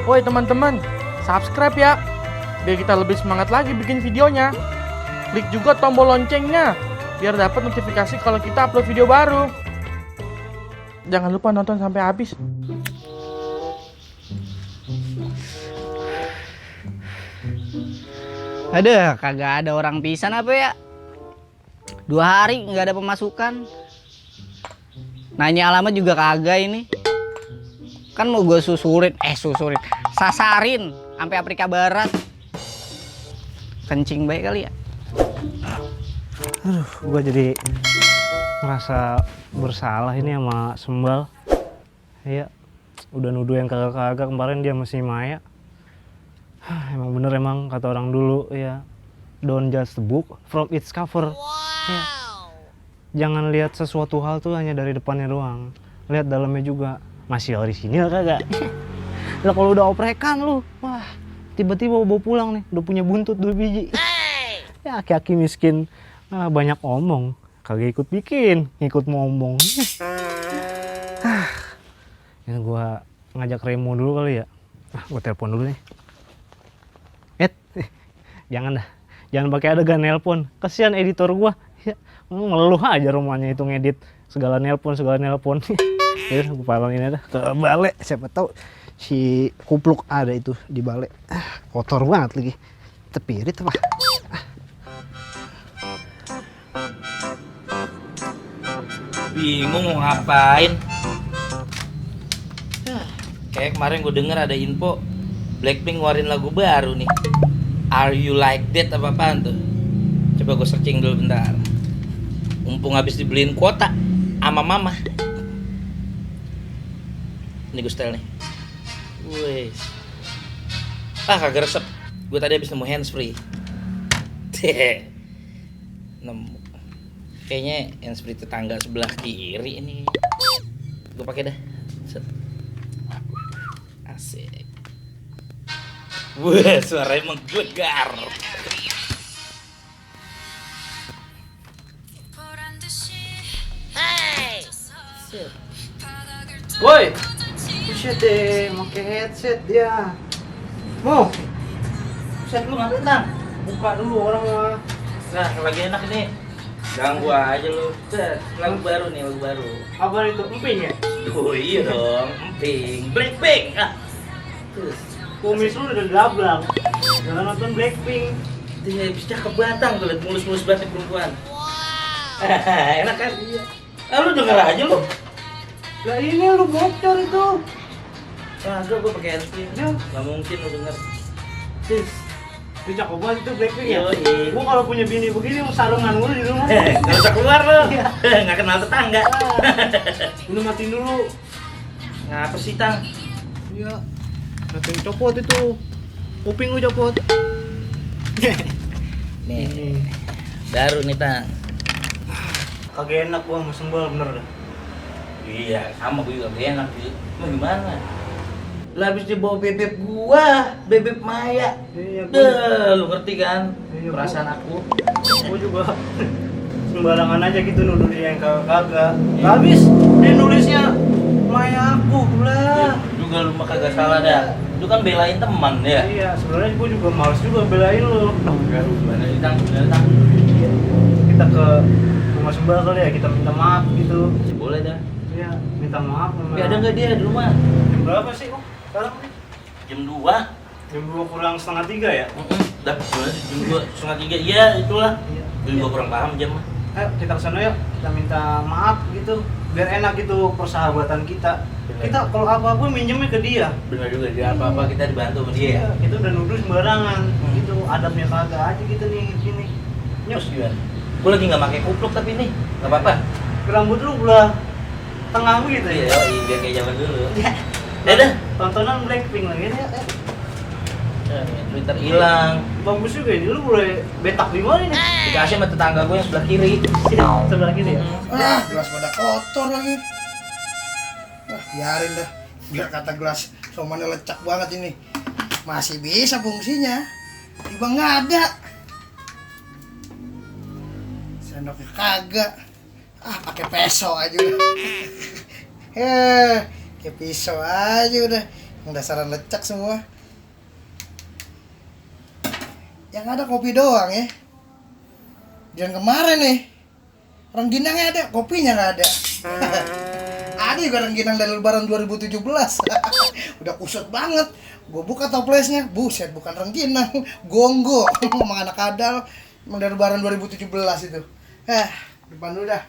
Woi teman-teman, subscribe ya, biar kita lebih semangat lagi bikin videonya. Klik juga tombol loncengnya, biar dapat notifikasi kalau kita upload video baru. Jangan lupa nonton sampai habis. Aduh, kagak ada orang pisan apa ya? 2 hari nggak ada pemasukan. Nanya alamat juga kagak ini. Kan mau gue sasarin sampai Afrika Barat. Kencing baik kali ya. Aduh, gue jadi ngerasa bersalah ini sama Sembal. Iya, udah nuduh yang kagak-kagak, kemarin dia masih Maya. Emang bener emang kata orang dulu ya, don't judge the book from its cover. Ya. Jangan lihat sesuatu hal tuh hanya dari depannya doang, lihat dalamnya juga. Masih orisinil kagak? Lah kalau udah oprekan lu, wah tiba-tiba bawa pulang nih, udah punya buntut 2 biji. Ya aki-aki miskin, banyak omong, kagak ikut bikin, ikut ngomong. Ini gua ngajak Remo dulu kali ya. Gua telepon dulu nih. Jangan dah, jangan pakai adegan nelpon, kasihan editor gua. Ya, ngeluh aja rumahnya itu ngedit segala nelpon. Ya gua palangin aja ke balai, siapa tahu si kupluk ada itu di balai. Kotor banget lagi, tepirit apa? Bingung mau ngapain. Kayak kemarin gue denger ada info Blackpink ngeluarin lagu baru nih. Are You Like That apa-apaan tuh? Coba gue searching dulu bentar. Mumpung habis dibeliin kuota sama mama. Ini gue setel nih. Wes. Kagak resep. Gue tadi habis nemu handsfree. Nemu. Kayaknya handsfree tetangga sebelah kiri ini. Gue pakai dah. Set. Asik. Wah, suaranya menggelegar. Hey. Woi, buset deh, pakai headset dia. Mau? Set lu ngapain, Tang? Buka dulu orang mah. Nah, lagi enak ini. Ganggu aja lu. Set, lagu baru nih, lagu baru. Apa itu? Emping ya? Oh iya dong, emping. Blackpink. Terus Kumis lu udah gelablang. Jangan nonton Blackpink. dia habis cakep batang tuh, liat mulus-mulus banget perempuan. Enak kan? Iya. Lu denger aja lu. Lah ini lu bocor itu. Kagak, gua pakai handsfree. Ya. Gak mungkin lu denger. Terus Itu cakep banget itu Blackpink ya? Yoi. Gua kalau punya bini begini mau sarungan mulu di rumah. gak usah keluar lu. Iya. Gak kenal tetangga. Udah matiin dulu. Ngapa sih, Tang? Iya. Matiin copot itu. Kuping lu copot. Nih, baru nih, Tang. Kagak enak gua sama Sembal bener dah. Iya, sama gue juga gak enak sih. Mau gimana? Lah habis dibawa bebek gua, bebek Maya. Iya, Lu ngerti kan? Iya, Perasaan aku. gua juga sembarangan aja gitu nuduh dia yang kagak. Habis dia nulisnya Maya aku lah. Juga lu mah kagak salah dah. Lu kan belain teman ya. Iya, sebenarnya gua juga males juga belain lu. Enggak, lu gimana sih, Tang? Gimana, Tang? Kita ke rumah Sembal kali ya, kita minta maaf gitu. Boleh dah. Iya, minta maaf sama. Tapi ada nggak dia di rumah? Jam berapa sih? Oh, sekarang nih. Jam 2. Jam 2 kurang setengah 3 ya? Dah, gimana sih? Jam 2, setengah 3. Iya, itulah. Iya. Gue juga kurang paham jam mah. Ayo kita kesana yuk, kita minta maaf gitu. Biar enak gitu persahabatan kita. Bener. Kita kalau apa-apa minjemnya ke dia. Benar juga, dia apa-apa kita dibantu sama dia ya. Kita udah nuduh sembarangan. Gitu, adabnya kagak aja gitu nih sini. Terus gimana? Gue lagi nggak pakai kupluk tapi nih, nggak apa-apa. Rambut lu belah tengah gitu Iya, ya. biar kayak zaman dulu. Ya. Ya dah. Tontonan Blackpink lagi ya. Twitter hilang. Bagus juga ini, lu boleh betak di mana nih? Dikasih sama tetangga gue yang sebelah kiri. Sebelah kiri ya? Gelas pada kotor lagi. Biarin dah. Biar kata gelas somannya lecak banget ini. Masih bisa fungsinya. Tiba nggak ada. Sendoknya kagak. Pakai peso aja udah. Kayak pisau aja udah. Dasaran lecak semua. Yang ada kopi doang ya. Dan kemarin nih rengginangnya ada, kopinya nggak ada. Ada juga rengginang dari lebaran 2017. Udah kusut banget. Gue buka toplesnya, buset bukan rengginang, gonggo. Emang anak kadal, emang dari lebaran 2017 itu. Depan dulu dah.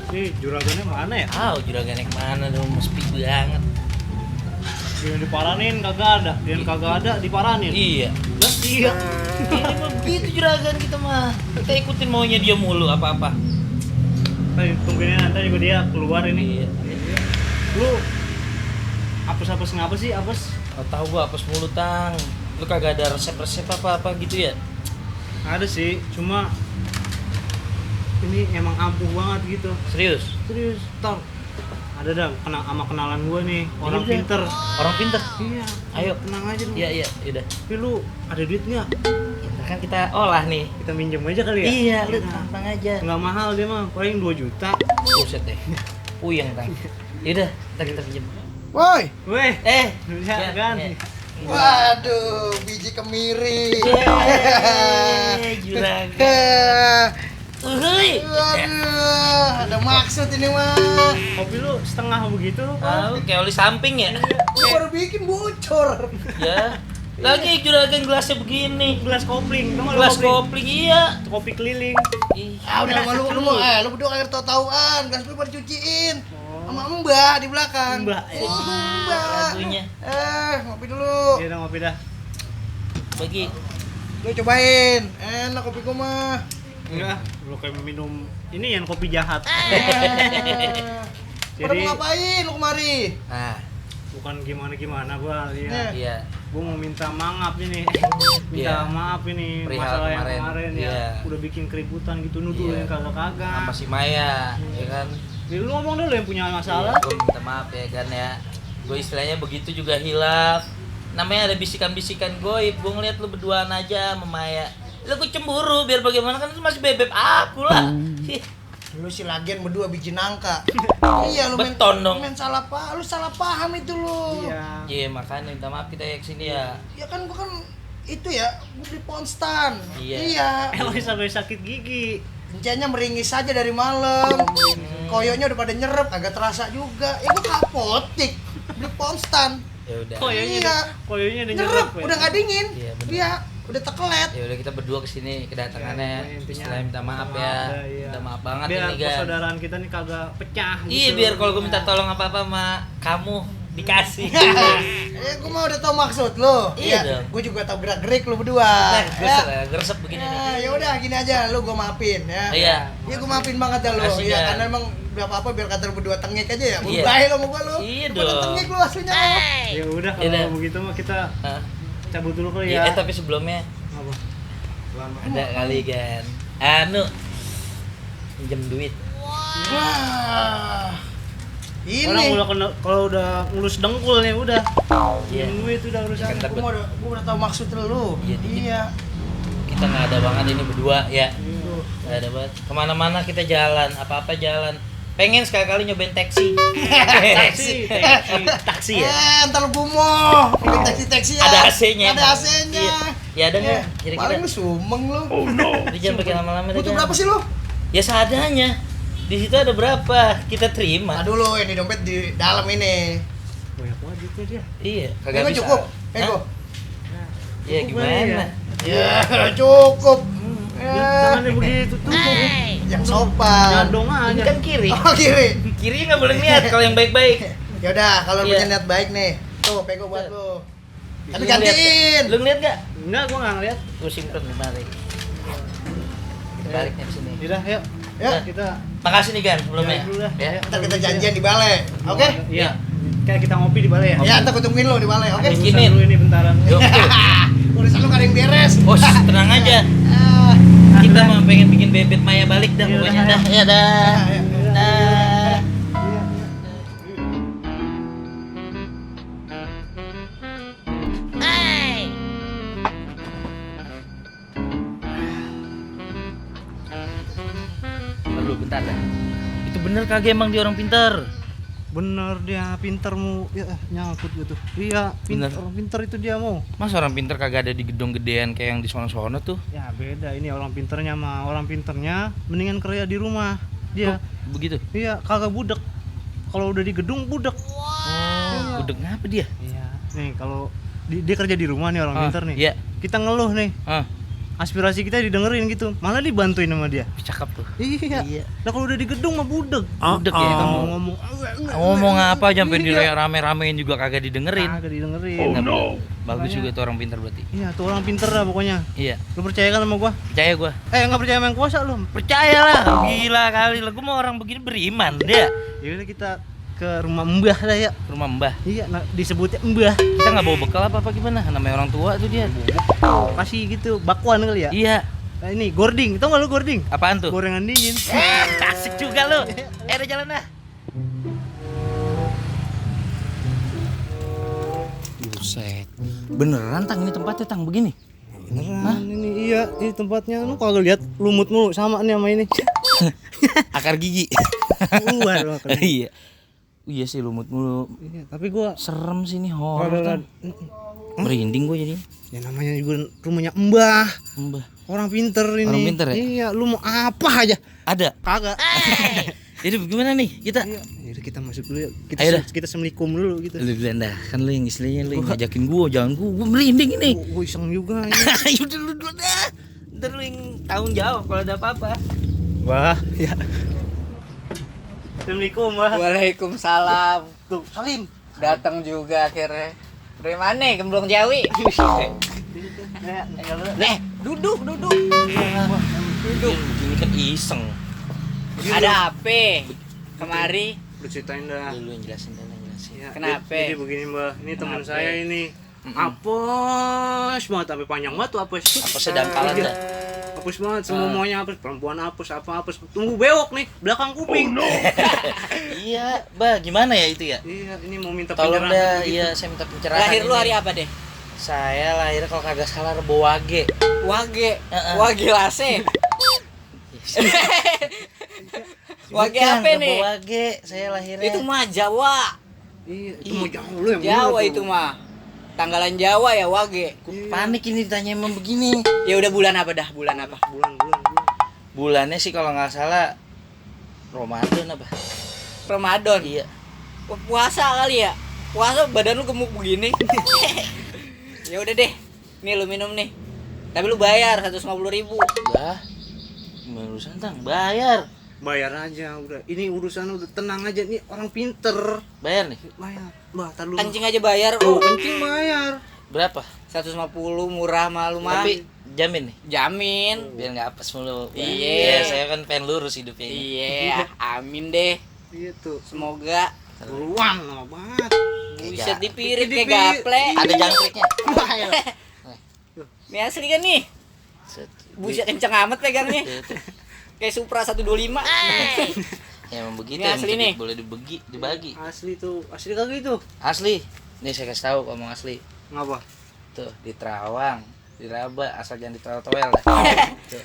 Nih juragannya mana ya? Juragannya kemana lu, sepi banget. Dia diparanin kagak ada, dia kagak ada diparanin. Iya. Lah iya. Ini mah begitu juragan kita mah. Kita ikutin maunya dia mulu apa-apa. Tungguin nanti juga dia keluar ini. Iya. Lu apes-apes ngapa sih apes? Oh, tahu gua apes mulu tang. Lu kagak ada resep-resep apa-apa gitu ya? Ada sih, cuma ini emang ampuh banget gitu. Serius? Serius, Tang. Ada dah sama kenalan gua nih, orang Iya, pinter. Orang pinter. Iya. Ayo. Tenang aja lu. Iya, yaudah. Tapi lu ada duit nggak? Ntar kan kita olah nih. Kita minjem aja kali ya? Iya, lu Nah, tenang aja. nggak mahal dia mah, paling 2 juta. Buset deh. Puyeng tang. Yaudah, ntar kita pinjem. Woi, Weh, Ya, bisa kan? ya. waduh, biji kemiri. Juragan. Uhuy. Waduh, ada maksud ini mah. Kopi lu setengah begitu lu. Tahu kayak oli samping ya? Gue baru bikin bocor. Ya. Lagi juragan gelasnya begini. Gelas kopling, tau nggak lu Gelas kopling iya. Kopi keliling. Ih, Udah sama lu berdua kagak tahu-tahuan, gas lu pada cuciin. Sama Mbak di belakang. Mbak, ya. Mbak. lagunya. Ngopi dulu. Iya, udah ngopi dah. Bagi. Lu cobain. Enak kopi gua mah. Enggak, lu kayak minum ini yang kopi jahat. Pada Jadi mau ngapain lu kemari? Nah, bukan gimana-gimana gua lihat. iya. Gua mau minta maaf ini. Iya. Minta maaf ini Perihal masalah yang kemarin. kemarin Iya. ya. Udah bikin keributan gitu nuduh Iya. yang kagak-kagak. Sama si Maya, ya kan? Jadi lu ngomong dulu yang punya masalah. Gue minta maaf ya kan ya. Gue istilahnya begitu juga hilaf. Namanya ada bisikan-bisikan goib. Gue ngeliat lu berduaan aja sama Maya. Lu gue cemburu biar bagaimana kan itu masih bebek aku lah. Lu si lagian berdua biji nangka. Iya lu Beton dong. main salah paham, lu salah paham itu lu. Iya. Iya makanya minta maaf kita ya kesini ya. Ya kan gua kan itu ya, gua beli Ponstan. Iya. Emang sampai sakit gigi. Kencingnya meringis saja dari malam. Koyonya udah pada nyerep, agak terasa juga. Ya gua ke apotik, beli Ponstan. Ya udah. Iya. Koyonya udah Nyerep, ya? udah nggak dingin. Iya, bener. Iya, udah tekelet. Ya udah kita berdua kesini kedatangannya. Ya, intinya Istilahnya minta maaf ya. iya. Minta maaf banget Biar ini kan. persaudaraan kita nih kagak pecah Iya gitu. biar kalau gue minta tolong apa-apa sama kamu dikasih. Gua mah udah tau maksud lu. Iya dong. Gua juga tau gerak-gerik lu berdua. Geresep begini nih. Ya udah gini aja, lu gua maafin ya. Iya. Iya gua maafin banget dah lu. Asik, Iya, kan? karena emang udah apa-apa biar kata lu berdua tengik aja ya. Iya. Baik lu sama gua lu. Iya Lu pada dong. tengik lu aslinya lu. Ya udah Iya, kalau dah. begitu mah kita Hah? cabut dulu kali Iya, ya. tapi sebelumnya Apa? ada kali kan. Anu pinjam duit. Wah. Orang Ini. udah kalau udah ngulus dengkul nih udah. Iya. Minum duit udah urusan. Kan Gua udah tahu maksud lu. Iya, Iya. Kita nggak ada banget ini berdua ya. Nggak ada banget. Kemana-mana kita jalan, apa-apa jalan. Pengen sekali-kali nyobain taksi. Taksi ya. Ntar gua mau bikin taksi-taksi ya. Ada AC-nya. Ada AC-nya. Iya. Ya ada nggak? Kira-kira. Paling lu sumeng lu. Lu jangan pakai lama-lama deh, Butuh kan. berapa sih lu? Ya seadanya. Di situ ada berapa? Kita terima. Nah dulu ini dompet di dalam ini. Banyak banget duitnya dia. Iya, kagak Ego bisa. cukup. Hah? Ego. Iya Cukup gimana? ya. Ya cukup. Tangannya begitu tuh. Yang sopan. Nyandong Ini aja. kan kiri. Oh kiri. Kiri nggak boleh niat kalau yang baik-baik. Ya udah, kalau Iya. punya niat baik nih. Tuh, pego buat lu. Tapi Lu gantiin. Lu ngeliat gak? Enggak, gua enggak ngeliat. Gue simpen balik. Kita balik nih sini. Udah, yuk. Ya, Kita Makasih nih Gan sebelumnya. Ya, dulu dah. Ya. ntar kita janjian di balai. Oke? Iya. Kayak kita ngopi di balai ya. Ya, ntar gue tungguin lu di balai, oke? Oke. Urusan Bikinin. dulu ini bentaran. Yuk. Urusan lu gak ada yang beres. Bos, tenang aja. Ah, Kita mah pengen bikin bebek Maya balik dah Iya, pokoknya dah, dah. Ya dah. ya, ya. Dah. Lalu bentar dah. Itu bener kagak emang dia orang pintar? Bener dia pinter ya nyangkut gitu. Iya, Bener. orang pinter itu dia mau. Mas orang pinter kagak ada di gedung gedean kayak yang di sono-sono tuh. Ya beda ini orang pinternya mah orang pinternya mendingan kerja di rumah dia. Begitu. Iya kagak budek. Kalau udah di gedung budek. Oh, budek ngapa dia? Iya. Nih kalau dia kerja di rumah nih orang pinter nih. Iya. Kita ngeluh nih. Aspirasi kita didengerin gitu. Malah dibantuin sama dia. Cakep tuh. Iya. Nah kalau udah di gedung mah budek. Budek ya Kita kamu. mau ngomong Ngomong apa sampai dirame-ramein juga kagak didengerin. kagak didengerin. Bagus juga tuh orang pinter berarti. Iya tuh orang pinter lah pokoknya. Iya. Lu percaya kan sama gua? Percaya gua. Nggak percaya sama yang kuasa lu? Percayalah. Gila kali lah. Gua mau orang begini beriman dia. Yaudah kita ke rumah Mbah dah ya. Rumah Mbah. Iya, disebutnya Mbah. Kita nggak bawa bekal apa gimana? Namanya orang tua tuh dia. Kasih gitu bakwan kali ya. Iya. Nah, ini gording, tau gak lu gording? Apaan tuh? Gorengan dingin. Asik juga lu. Udah jalan dah. Buset. Beneran tang ini tempatnya tang begini. Beneran ini iya, ini tempatnya lu kagak lihat lumut mulu sama nih sama ini. Akar gigi. Keluar loh. Iya. Iya sih lumut mulu. Iya, tapi gua Serem sih nih horor. Tang. Merinding gua jadi. ya namanya juga rumahnya Mbah. Mbah. Orang pinter ini. Orang pinter ya? Iya, lu mau apa aja? Ada. Kagak. Jadi gimana nih kita? Iya, yaudah kita masuk dulu ya. Ayo dah. Kita assalamualaikum dulu gitu. Lu bilang dah, kan lu yang istilahnya lu yang ngajakin gua, jangan gua merinding ini. Gua iseng juga ini. Ayo dulu dah. Ntar lu yang tanggung jawab kalau ada apa-apa. Wah, ya. Assalamualaikum, Mbah. Waalaikumsalam. Tuh, Salim. Datang juga akhirnya. Dari mana? Gemblong Jawi. Duduk. Begini kan iseng. Ada apa? Kemari. Lu ceritain dah. Lu yang jelasin. Ya, Kenapa? Jadi begini, Mbah. Ini teman Kenapa? saya ini. Apes banget, sampai panjang banget tuh apes. Apa sedangkalan dah? Apes banget, semua maunya apes. Perempuan apes, apa apes. Tunggu bewok nih, belakang kuping. Iya, Bah, gimana ya itu ya? Iya, ini mau minta Tolong dah, gitu. iya saya minta pencerahan. Lahir lu ini. hari apa deh? Saya lahir kalau kagak salah Rebo Wage. Wage. Heeh. Wage lase. Wage Bukan, apa Rebo nih? Wage, saya lahirnya. Itu mah Jawa. Iya, itu mau jauh lu yang Jawa bener itu tuh. mah. Tanggalan Jawa ya Wage. Panik ini ditanya emang begini. Ya udah bulan apa dah? Bulan apa? Bulan. Bulannya sih kalau nggak salah Ramadan apa? Ramadan. Iya. Puasa kali ya? Puasa badan lu gemuk begini. Ya udah deh. Nih lu minum nih. Tapi lu bayar 150.000. Lah, gimana urusan tang? Bayar. Bayar aja udah. Ini urusan udah tenang aja nih, orang pinter. Bayar nih. Bayar. Mbah, tar dulu. Kencing aja bayar Oh, lu. kencing bayar. Berapa? 150 murah malu mah. Tapi jamin nih. Jamin. Biar nggak apes mulu. Iya. Saya kan pengen lurus hidupnya ini. Iya, amin deh. Iya tuh. Semoga Ruang lama banget. buset dipirit Dipirit. kayak gaple. Ada jangkriknya. Ini asli kan nih? Set. Buset kenceng amat pegangnya. Kayak Supra 125. Ya emang begitu. Ini emang asli jadi nih. Boleh dibagi. Asli tuh. Asli kagak itu. Asli. Nih saya kasih tahu ngomong asli. Ngapa? Tuh di Terawang, di Raba, asal jangan di Towel dah. Tuh.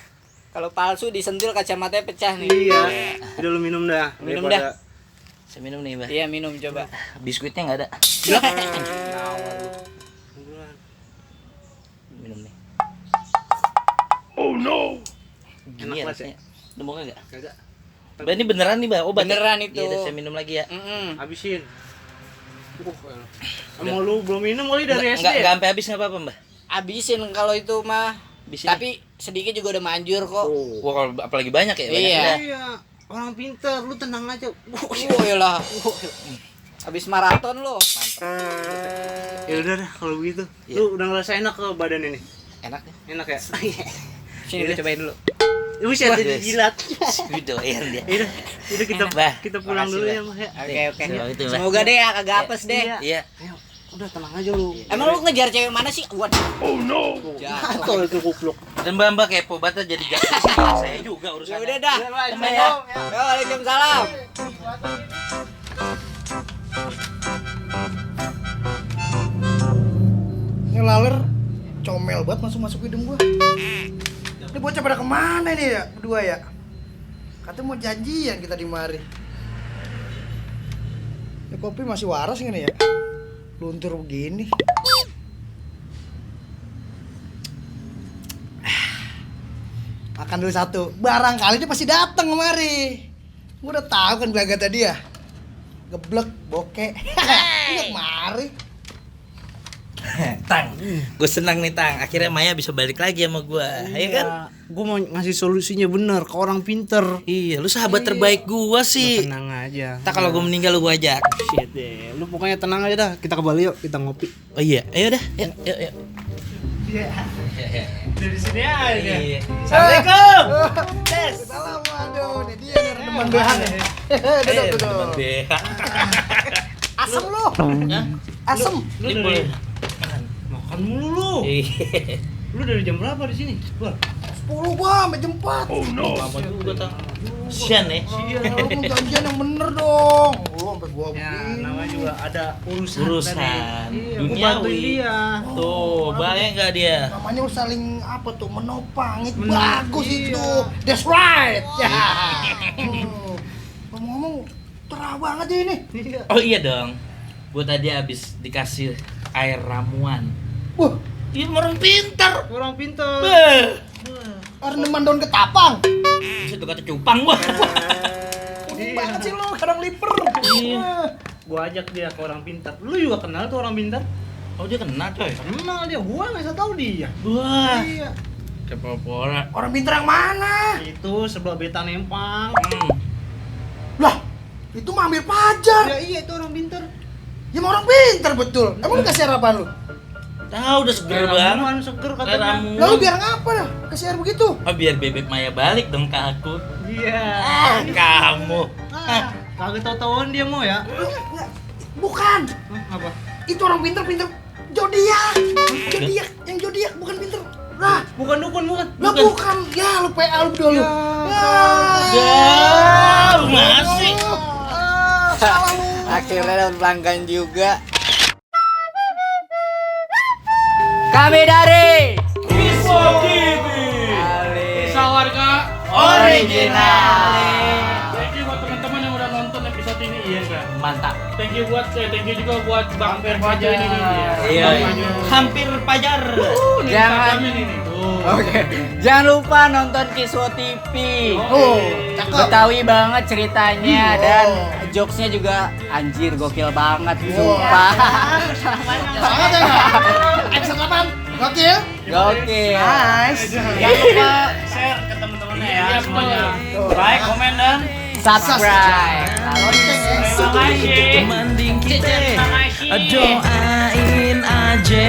Kalau palsu disentil kacamatanya pecah nih. Iya. Udah lu minum dah. Minum Daripada- Saya minum nih, Mbak. Iya, minum coba. Biskuitnya nggak ada. Buruan. Minum nih. Oh no. Gini Enak ya banget rasanya. Udah mau nggak? Kagak. Mbak ini beneran nih, Mbak. Obat. ya? Beneran itu. Iya, udah saya minum lagi ya. Habisin. Emang lu belum minum kali dari SD? Nggak sampai habis nggak apa-apa, Mbak. Abisin kalau itu mah. Habisin. Tapi sedikit juga udah manjur kok. Oh. Wah, kalau apalagi banyak ya. Banyak Iya. udah. Iya. Orang pinter, lu tenang aja. Lah. Habis maraton lo. Ya udah dah kalau begitu. Iya. Lu udah ngerasa enak ke badan ini? Enak nih. Enak ya? Sini gue cobain dulu. Buset, Wah, jadi guys. jilat. Doyan dia. Yaudah, yaudah kita Bah, kita pulang makasih, dulu Bah. ya, Mbah ya. Oke. Semoga itu, Mbak. Semoga deh ya kagak apes deh. Iya. Iya. Ayo, udah tenang aja lu. Emang lu ngejar cewek mana sih? Waduh. Oh no. Atau itu kupluk. Dan Mbak kepo banget jadi jalan saya juga Ya urusannya. udah dah. Temen ya. Yo, Waalaikumsalam. Ini laler comel banget masuk hidung gua. Ini bocah pada kemana nih ya berdua ya? Katanya mau janjian kita di mari. Ya, kopi masih waras gini ya? Luntur begini. Makan dulu satu. Barangkali dia pasti datang kemari. Gue udah tahu kan gelagat tadi ya. Geblek, bokeh. Dia kemari. Tang, gue senang nih Tang. Akhirnya Maya bisa balik lagi sama gue, ya kan? Gue mau ngasih solusinya bener ke orang pinter. Iya, lu sahabat terbaik gue sih. Tenang aja. Tak kalau gue meninggal lu gue ajak. Shit deh. Lu pokoknya tenang aja dah. Kita ke Bali yuk, kita ngopi. Oh iya, ayo dah, yuk, yuk, yuk. Dari sini aja. Iya. Assalamualaikum. Salam, aduh. Nih dia nih teman BH nih. Duduk, duduk. BH. Asem lu. Ya, Asem. ini boleh. Makan mulu lu. Iya. Lu dari jam berapa di sini? Gua. 10 gua sampai jam 4. Lama juga Tang. Sian ya. Iya, lu mau janjian yang bener dong. Lu sampai gua Ya, begini. namanya juga ada urusan. Urusan tadi. Iya, gua duniawi. bantuin dia. Tuh, bayang nggak dia? Namanya lu saling apa tuh? Menopang. Itu Bener. bagus Iya. itu. That's right. Ya. Ngomong-ngomong cerah banget ya ini. Iya. Oh iya dong. Gue tadi habis dikasih air ramuan. Wah, Dia orang pintar. Orang pinter. Beh. rendeman daun ketapang. Bisa tuh kata cupang gua. Unik banget sih lu, kadang liper. Iya. Gua ajak dia ke orang pintar. Lu juga kenal tuh orang pintar? Oh dia kena coy. Kenal dia, gua nggak bisa tahu dia. Wah. Iya. Kepala. Orang pinter yang mana? Itu sebelah Beta Nempang. Lah, itu mah ambil pajar. Ya iya itu orang pintar. Ya mah orang pinter betul. Emang lu kasih air apaan lu? Tahu udah seger banget. Ramuan seger Air katanya. ramuan. Lalu biar ngapa dah? Kasih air begitu. Oh biar bebek Maya balik dong ke aku. Iya. Kamu. Ah, kagak tau-tauan dia mau ya? Bukan. Hah, apa? Itu orang pinter zodiak. Zodiak, yang zodiak bukan pinter. Lah, Bukan dukun, bukan. lah bukan. Ya, lu PA lu dulu. Ya, masih. Salah lu. Akhirnya dapat pelanggan juga. Kami dari Kiswo TV. Kisah warga Original. Thank you buat teman-teman yang udah nonton episode ini, iya enggak? Mantap. Thank you juga buat Bang Pervajo ini nih. Iya. Bang Pervajo. Hampir pajar. Ini Jangan. Instagramnya nih. Tuh. Oke. Jangan lupa nonton Kiswo TV. Oh, cakep. Betawi banget ceritanya dan jokesnya juga anjir gokil banget sumpah. Banget ya. Episode 8. Gokil. Gokil. Nice. Jangan lupa share ke temen-temennya ya Iya, semuanya. betul. Like, komen dan Subscribe. Lonceng ya. terima kasih. Mending kita Terima kasih. doain aja